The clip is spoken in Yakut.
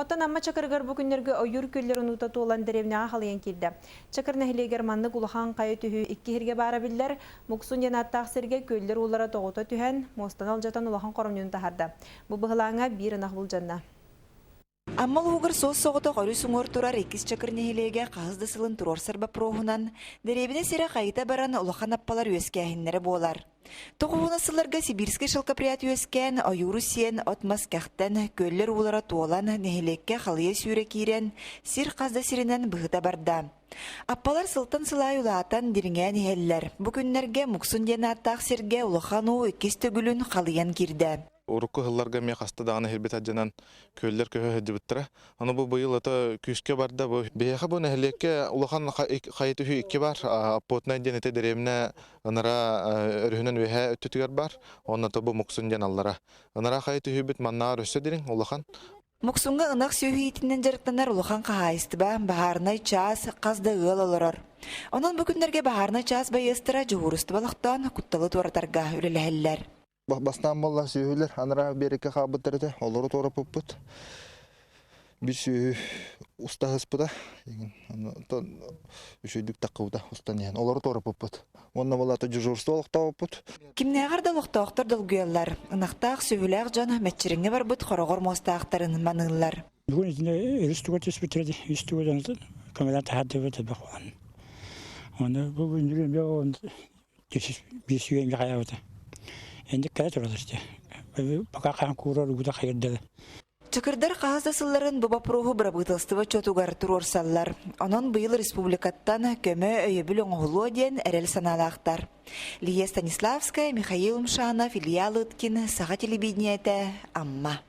Оттон Амма Чакырыгар бу күннэргэ ойуур күөллэрин уута туолан дэриэбинэҕэ халыйан киирдэ. Чакыр нэһилиэгэр маннык улахан хайа түһүү икки сиргэ баара биллэр. Муксун диэн ааттаах сиргэ күөллэр уулара тоҕута түһэн, муостаны алдьатан улахан хоромньуну таһаарда. Бу быһылааҥҥа биир ынах былдьанна. Амма улууһугар суос-соҕотох өрүс уҥуор турар иккис Чакыр нэһилиэгэ хаһыс да сылын туруорсар боппуруоһунан, дэриэбинэ сирэ хайыта баран улахан аппалар үөскээһиннэрэ буолар. Тоҕуһуна сылларга Сибирскэй шелкопряд үөскээн, ойууру сиэн, от-мас кэхтэн, күөллэр уулара туолан, нэһилиэккэ халыйа сүүрэ киирэн, сир хас да сиринэн быһыта барда. Аппалар сылтан сыл аайы улаатан, дириҥээн иһэллэр. Бу күннэргэ Муксун диэн ааттаах сиргэ улахан уу иккис төгүлүн халыйан киирдэ. Урукку сылларга эмиэ хаста даҕаны иһирбит алдьанан күөллэр көһө сылдьыбыттара. Аны бу быйыл ото күүскэ барда. Бу биһиэхэ бу нэһилиэккэ улахан хайа түһүү икки бар. Оппотнай диэн ити дэриэбинэ ынара өрүһүнэн үөһээ өттүтүгэр бар. Онно бу Муксун диэн аллара. Ынара хайа түһүүбүт маннааҕар өссө дириҥ, улахан. Муксуҥҥа ынах сүөһү иитинэн дьарыктанар улахан хаһаайыстыба, баһаарынай чаас, хас да ыал олорор. Онон бу күннэргэ баһаарынай чаас байыастара дьуһуурустуба олохтоон кутталы туоратарга үлэлэһэллэр. Бастаан буолла сүөһүлэр анараа биэрэккэ хаалбыттар этэ, олору туораппыппыт. Биир сүөһү устаһыспыта, онтон үчүгэйдик таххыбыта устан иһэн олору туораппыппыт. Уонна буолла дежурство олохтообуппут. Кимнээҕэр да олохтоохтор долгуйаллар. Ынахтаах, сүөһүлээх дьон мэччириҥҥэ барбыт хороҕор муостаахтарын маныыллар. Бүгүн итини өрүс тугар түспүттэрэ үс тугар көмөлөөн таһаардыбыт элбэх буолан. Оны бу күндүгүн биир сүөҥҥэ хайаабыта. Инник кэлэ туралар дии. Пока хаан куурар угута хайырдылы. Чакырдар хаһыс да сылларын бу боппуруоһу бырабыыталыстыба отчуотугар туруорсаллар. Онон быйыл республикаттан көмө өйөбүл оҥоһулуо диэн эрэл санаалаахтар. Лия Станиславская, Михаил Умшанов, Илья Лыткин, Саха телевидениетэ, Амма.